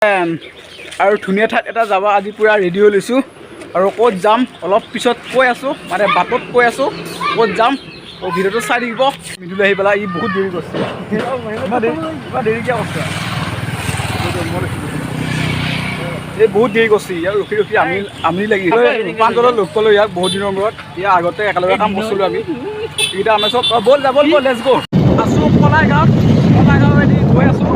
আৰু ধুনীয়া ঠাইত এটা যাব আজি পূৰা ৰেডি হৈ লৈছোঁ। আৰু ক'ত যাম অলপ পিছত কৈ আছোঁ, মানে বাটত কৈ আছোঁ ক'ত যাম। তো ভিডিঅ'টো চাই থাকিব। মৃদুল আহি পেলাই ই বহুত দেৰি কৰিছে। ইমান দেৰি, ইমান দেৰি কিয় কৰিছে? এই বহুত দেৰি কৰিছে। ইয়াক ৰখি ৰখি আমি আমনি লাগি। ৰূপান্তৰত লগ পালোঁ ইয়াক বহুত দিনৰ মূৰত। ইয়াৰ আগতে একেলগে কাম কৰিছিলোঁ আমি। এইকেইটা আমি চব ব'ল যা, ব'ল ব'ল, let's গ'। আছোঁ কলাইগাঁৱত, কলাইগাঁৱেদি গৈ আছোঁ।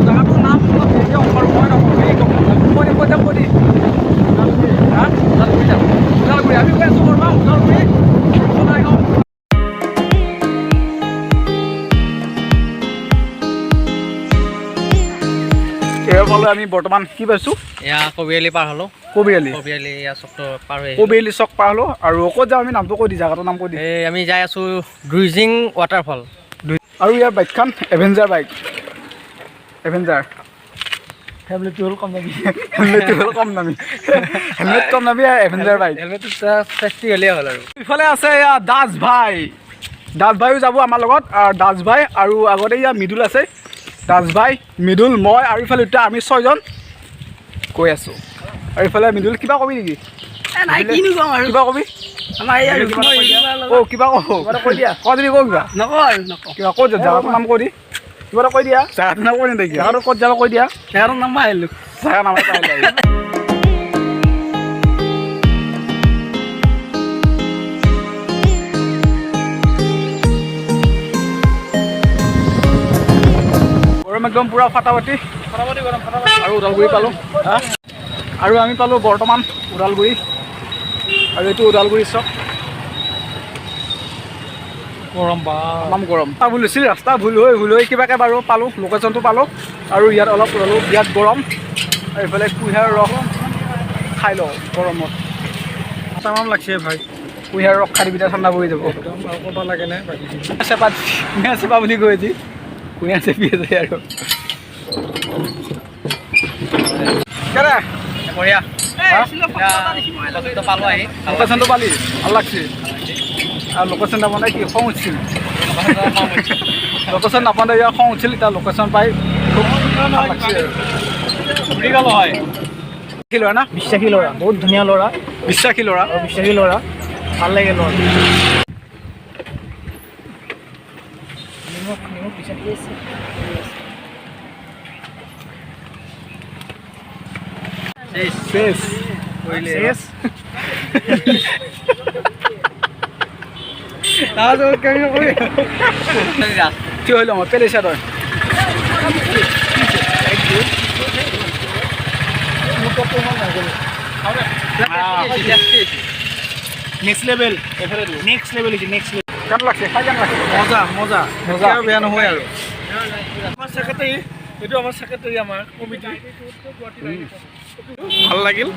জেগাটোৰ নাম অলপ দেৰিকৈ ক'ম বাৰু, মই নকওঁ, এই ক'ম। কৈ দি, কৈ যাম, কৈ দি। হা, ওদালগুৰি যাম, ওদালগুৰি। আমি গৈ আছোঁ বৰ্মা ওদালগুৰি কলাইগাঁও। এইবাৰ পালোঁ আমি বৰ্তমান কি পাইছোঁ? এয়া কবিআলি পাৰ হ'লো। কবিআলি। কবিআলি এয়া চকটো পাৰ হৈ আহিলো। কবিআলি চক পাৰ হ'লো। আৰু ক'ত যাওঁ আমি? নামটো কৈ দি, জেগাটোৰ নাম কৈ দি। এই আমি যাই আছো ডুইজিং ৱাটাৰফল। আৰু ইয়াৰ বাইকখন এভেঞ্জাৰ বাইক, এভেঞ্জাৰ। হেলমেটটো হ'ল কম দামী। হেলমেটটো হ'ল কম দামী, হেলমেট কম দামী আৰু এভেঞ্জাৰ বাইক। হেলমেটটো চেফটি হ'লেই হ'ল আৰু। ইফালে আছে এয়া দাস ভাই, দাস ভাইও যাব আমাৰ লগত। আৰু দাস ভাই আৰু আগতে ইয়াৰ মৃদুল আছে। দাস ভাই, মৃদুল, মই আৰু ইফালে দুটা, আমি ছয়জন গৈ আছোঁ। আৰু ইফালে মৃদুল, কিবা কবি নেকি? নাই, কিনো কম আৰু। কিবা কবি? আমাৰ ইয়াৰ অ' কিবা ক, কৈ দিয়া। ক যদি ক কিবা। নকওঁ আৰু নকওঁ। কিবা ক'ত, জেগাটোৰ নাম কৈ দি। কিবা এটা কৈ দিয়া। জেগাটোৰ নাম কৈ নেকি? জেগাটো ক'ত যাব কৈ দিয়া। জেগাটোৰ নাম আহিলোঁ। জেগা নাম আহিলে। গৰম একদম পূৰা ফাটাফাটি। ফাটাফাটি গৰম, ফাটাফাটি। আৰু ওদালগুৰি পালোঁ। হা, আৰু আমি পালোঁ বৰ্তমান ওদালগুৰি। আৰু এইটো ওদালগুৰি চক। গৰম বা। তামাম গৰম। ৰাস্তা ভুল হৈছিল, ৰাস্তা ভুল হৈ কিবাকৈ বাৰু পালোঁ, লোকেশ্যনটো পালোঁ। আৰু ইয়াত অলপ ৰ'লোঁ, বিৰাট গৰম। আৰু এইফালে কুঁহিয়াৰ ৰস খাই লওঁ গৰমত। তামাম লাগছে ভাই। কুঁহিয়াৰ ৰস খাই দিবি, তেতিয়া ঠাণ্ডা পৰি যাব। একদম আৰু ক'ব লাগে নে বাকী? চেপা, কুঁহিয়াৰ চেপা বুলি কৈ যি কুঁহিয়াৰ চেপি আছে আৰু কেনে? বঢ়িয়া। হা? পালো আহি। লোকেশ্যনটো পালি, ভাল লাগছে। আৰু লোকেশ্যন নাপাওঁতে কি খং উঠিছিল? লোকেশ্যন নাপাওঁতে ইয়াৰ খং উঠিছিল। এতিয়া লোকেশ্যন পাই খুব ভাল লাগছে আৰু। ঘূৰি গ'লো হয়। কি ল'ৰা না? বিশ্বাসী ল'ৰা, বহুত ধুনীয়া ল'ৰা। বিশ্বাসী ল'ৰা। আৰু বিশ্বাসী ল'ৰা, ভাল লাগে ল'ৰা। নিমখ নিমখ বিচাৰি আছে। চেচ। চেচ। থিয় হৈ লওঁ মই, পেলাইছা তই। নেক্সট লেভেল, নেক্সট লেভেল হৈছে, নেক্সট লেভেল। কেনে লাগছে খাই? কেনে লাগছে? মজা মজা। মজা। মজা, বেয়া নহয়। আৰু আমাৰ ছেক্ৰেটাৰী, এইটো আমাৰ ছেক্ৰেটাৰী, আমাৰ কমিটি। ভাল লাগিল।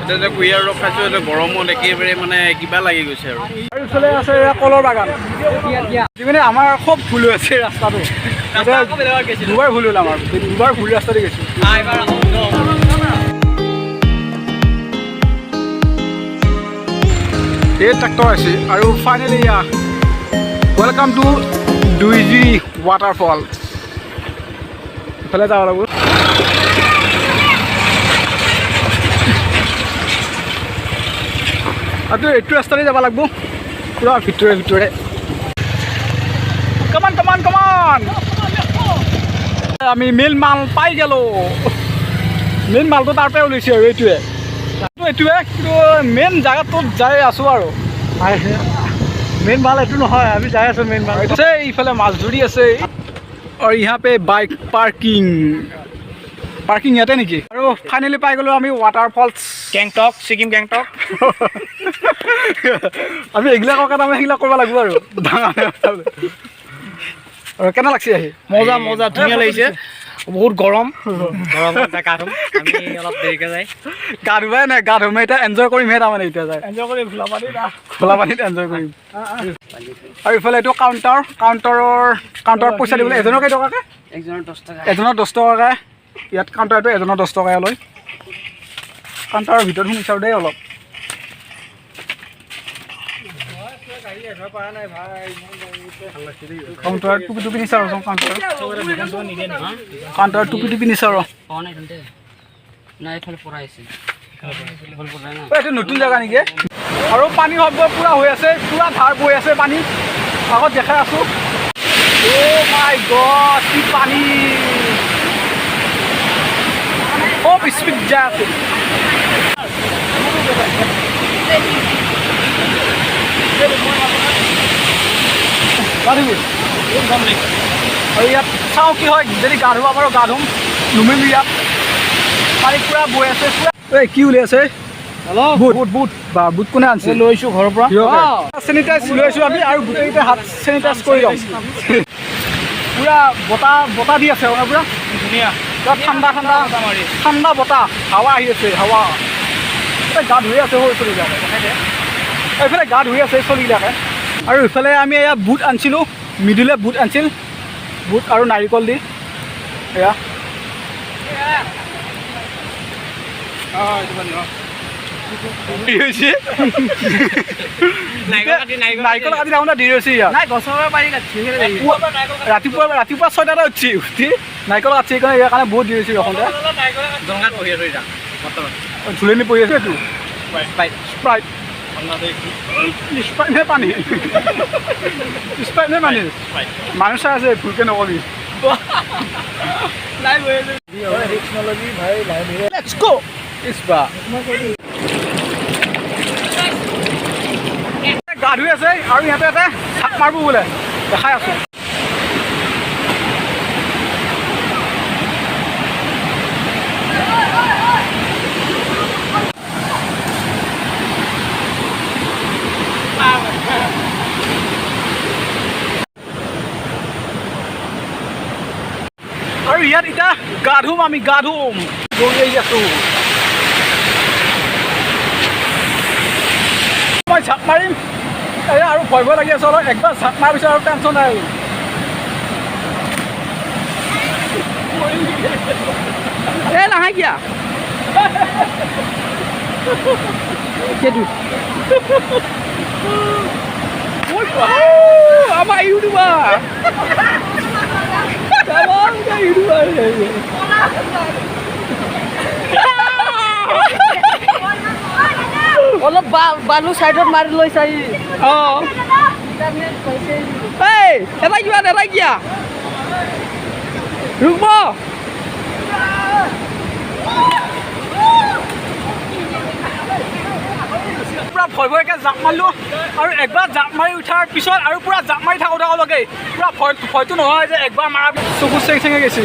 এতিয়া যে কুঁহিয়াৰ ৰস খাইছোঁ, এতিয়া গৰমত একেবাৰে মানে কিবা লাগি গৈছে আৰু। আৰু ইফালে আছে এয়া কলৰ বাগান। মানে আমাৰ খুব ভুল হৈ আছে ৰাস্তাটো এতিয়া। দুবাৰ ভুল হ'ল আমাৰ, দুবাৰ ভুল ৰাস্তাতে গৈছোঁ। এইবাৰ আকৌ এই ট্ৰেক্টৰ আছে। আৰু ফাইনেলি ইয়া welcome to Duiji waterfall. ইফালে যাব লাগিব। আৰু এইটো ৰাস্তাতে যাব লাগিব, পূৰা ভিতৰে ভিতৰে। কমান কমান কমান। আমি মেইন মাল পাই গ'লো। মেইন মালটো তাৰ পৰাই ওলাইছে। আৰু এইটোৱে এইটোৱে কিন্তু মেইন জেগাটোত যাই আছোঁ। আৰু মেইন মাল এইটো নহয়, আমি যাই আছোঁ মেইন মাল। আছে ইফালে মাছ ধৰি আছে। আৰু यहाँ पे বাইক পাৰ্কিং, পাৰ্কিং ইয়াতে নেকি? আৰু ফাইনেলি পাই গ'লো আমি ৱাটাৰফলছ। গেংটক, ছিকিম গেংটক। আমি এইগিলাকৰ কাৰণে আমি সেইগিলাক কৰিব লাগিব আৰু ডাঙৰ। আৰু কেনে লাগছে আহি? মজা মজা, ধুনীয়া লাগিছে। বহুত গৰম। গৰমত গা ধুম আমি অলপ দেৰিকৈ যাই। গা ধুবাই নাই, গা ধুমে এতিয়া, এনজয় কৰিমহে। তাৰমানে এতিয়া যায় এনজয় কৰি ঘোলা পানী। খোলা পানীত এনজয় কৰিম। আৰু ইফালে এইটো কাউণ্টাৰ, কাউণ্টাৰত পইচা দিবলৈ। এজনৰ কেইটকাকৈ? একজনৰ 10 টকা। এজনৰ 10 টকাকৈ। ইয়াত কাউণ্টাৰটো এজনৰ 10 টকাকৈ লয়। কাউণ্টাৰৰ ভিতৰত সোমাইছোঁ দেই অলপ। কাউণ্টাৰত টুপি টুপি নিছা আৰু কাউণ্টাৰত কাউণ্টাৰত টুপি টুপি নিছা আৰু। পোৱা নাই তেন্তে নাই, এইফালে পৰাই আছে। এইটো নতুন জেগা নেকি? আৰু পানী শব্দ পূৰা হৈ আছে, পূৰা ধাৰ বৈ আছে পানী, আগত দেখাই আছোঁ। অ' মাই গড, কি পানী, খুব স্পীড যায় আছে। আৰু ইয়াত চাওঁ কি হয়, যদি গা ধুব পাৰোঁ গা ধুম, নুমিম। ইয়াত পানী পূৰা বৈ আছে পূৰা। এই কি উলিয়াইছে? বুট বুট বা বুট কোনে আনিছে? লৈছোঁ ঘৰৰ পৰা। চেনিটাইজ লৈছোঁ আমি আৰু গোটেইকেইটা হাত চেনিটাইজ কৰি ল'ম। পূৰা বতাহ বতাহ দি আছে মানে পূৰা ধুনীয়া, পূৰা ঠাণ্ডা ঠাণ্ডা ঠাণ্ডা বতাহ, হাৱা আহি আছে, হাৱা। গা ধুই আছে সৰু ছোৱালীবিলাকে, এইফালে গা ধুই আছে ছোৱালীবিলাকে। আৰু ইফালে আমি এয়া বুট আনিছিলোঁ, মৃদুলে বুট আনিছিল, বুট আৰু নাৰিকল দি। এয়া নাৰিকল কাটি থাকোঁতে দেৰি হৈছে ইয়াত। ৰাতিপুৱা ৰাতিপুৱা 6টাতে উঠছি, উঠি নাৰিকল কাটছি, সেইকাৰণে ইয়াৰ কাৰণে বহুত দেৰি হৈছে ৰখোঁতে। ঝুলনি পৰি আছে। এইটো স্প্ৰাইট, স্প্ৰাইট নে পানী? স্প্ৰাইট নে পানী? মানুহ চাই আছে, ভুলকে নকবি। Let's go. ইছবা গা ধুই আছে আৰু ইহঁতে এটা চাক মাৰিব বোলে, দেখাই আছোঁ। আৰু ইয়াত এতিয়া গা ধুম আমি, গা ধুম, দৌৰি আহি আছোঁ। মই ঝাঁপ মাৰিম এয়া, আৰু ভয় ভয় লাগি আছে অলপ। একবাৰ ঝাঁপ মাৰাৰ পিছত আৰু টেনশ্যন নাই আৰু। এই নাহে কিয়া সেইটো আমাৰ ইউটিউবাৰ, ইউটিউবাৰ। অলপ বালু চাইডত মাৰি লৈ চাই। অঁ, এই এটা কিবা এটা কিয়া ৰুব। পূৰা ভয় ভয়কৈ জাঁপ মাৰিলোঁ আৰু একবাৰ জাঁপ মাৰি উঠাৰ পিছত আৰু পূৰা জাঁপ মাৰি থাকোঁ থাকোঁ লগে পূৰা ভয় ভয়টো নহয় যে একবাৰ মাৰাৰ পিছত চকু চেং চেঙে গৈছে।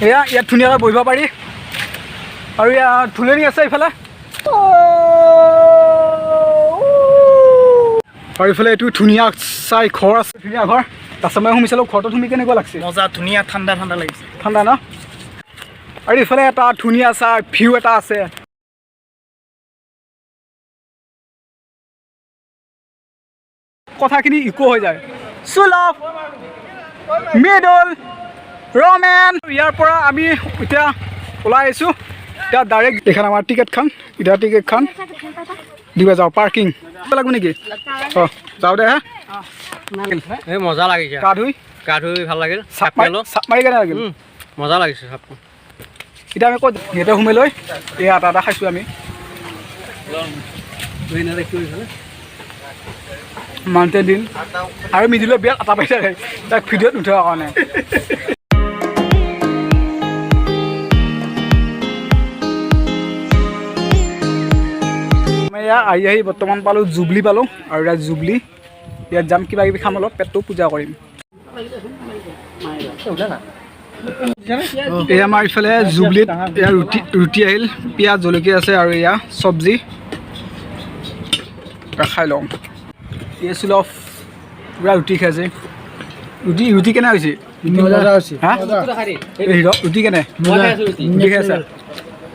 এয়া ইয়াত ধুনীয়াকৈ বহিব পাৰি আৰু ইয়াত ধুলনি আছে এইফালে। আৰু এইফালে এইটো ধুনীয়া চাই ঘৰ আছে, ধুনীয়া ঘৰ। তাৰপিছত মই সোমাইছিলোঁ ঘৰটোত, সোমাই কেনেকুৱা লাগছে? মজা, ধুনীয়া, ঠাণ্ডা ঠাণ্ডা লাগিছে। ঠাণ্ডা ন? আৰু এইফালে এটা ধুনীয়া চাই ভিউ এটা আছে। কথাখিনি ইক' হৈ যায়। সুলভ, মৃদুল, ৰমেন। ইয়াৰ পৰা আমি এতিয়া ওলাই আহিছোঁ। এতিয়া ডাইৰেক্ট এইখন আমাৰ টিকেটখন, এতিয়া টিকেটখন দিব যাওঁ। পাৰ্কিং লাগিব নেকি? অঁ, যাওঁ দে। হা, এই মজা লাগিছে। গা ধুই, গা ধুই ভাল লাগিল। চাপ মাৰি, চাপ মাৰি কেনে লাগিল? মজা লাগিছে চাপ। এতিয়া আমি ক'ত সিহঁতে সোমাই লৈ এই এটা এটা খাইছোঁ আমি। মাউণ্টেইন দিন আৰু মৃদুলে বিৰাট আটা পাই থাকে তাক ভিডিঅ'ত নুঠোৱাৰ কাৰণে। আমি ইয়াত আহি আহি বৰ্তমান পালোঁ জুবলি পালোঁ আৰু ইয়াত জুবলি ইয়াত যাম, কিবা কিবি খাম, অলপ পেটটো পূজা কৰিম। এই আমাৰ ইফালে জুবলিত এয়া ৰুটি, ৰুটি আহিল, পিঁয়াজ জলকীয়া আছে আৰু এয়া চব্জি খাই লওঁ। এই সুলভ পূৰা ৰুটি খাইছে। ৰুটি ৰুটি কেনে হৈছে? হা, ৰুটি কেনে? ৰুটি খাইছা?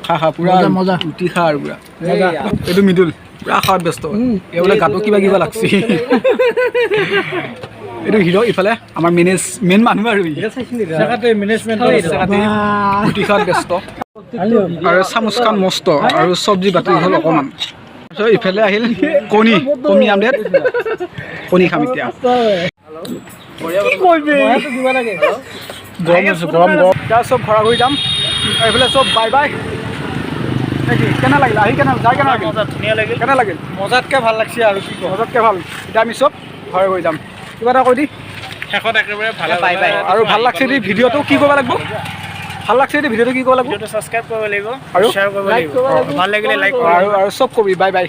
খা খা, পূৰা ৰুটি খা আৰু পূৰা। এইটো মৃদুল পূৰা খোৱাত ব্যস্ত, এই বোলে গাটো কিবা কিবা লাগছে। এইটো হিৰ' ইফালে আমাৰ মেনেজ মেইন মানুহ আৰু ৰুটি খোৱাত ব্যস্ত আৰু চামুচখন মস্ত আৰু চব্জি বাতি হ'ল অকণমান। তাৰপিছত ইফালে আহিল কণী, কণী আমলেট, কণী খাম এতিয়া। কি কৰিবি? গৰম হৈছে, গৰম গৰম। এতিয়া চব ঘৰা ঘৰি যাম, এইফালে চব বাই বাই। কি কেনে লাগিল আহি, কেনে যাই, কেনে লাগিল? ধুনীয়া লাগিল। কেনে লাগিল? মজাতকে ভাল লাগছে আৰু কি কম। মজাতকে ভাল। এতিয়া আমি চব ঘৰে ঘৰে যাম। কিবা এটা কৈ দি। শেষত একেবাৰে ভাল। Bye bye. আৰু ভাল লাগছে যদি ভিডিঅ'টো কি কৰিব লাগিব? ভাল লাগছে যদি ভিডিঅ'টো কি কৰিব লাগিব? ভিডিঅ'টো ছাবস্ক্ৰাইব কৰিব লাগিব আৰু শ্বেয়াৰ কৰিব লাগিব, ভাল লাগিলে লাইক আৰু আৰু চব কবি। Bye bye.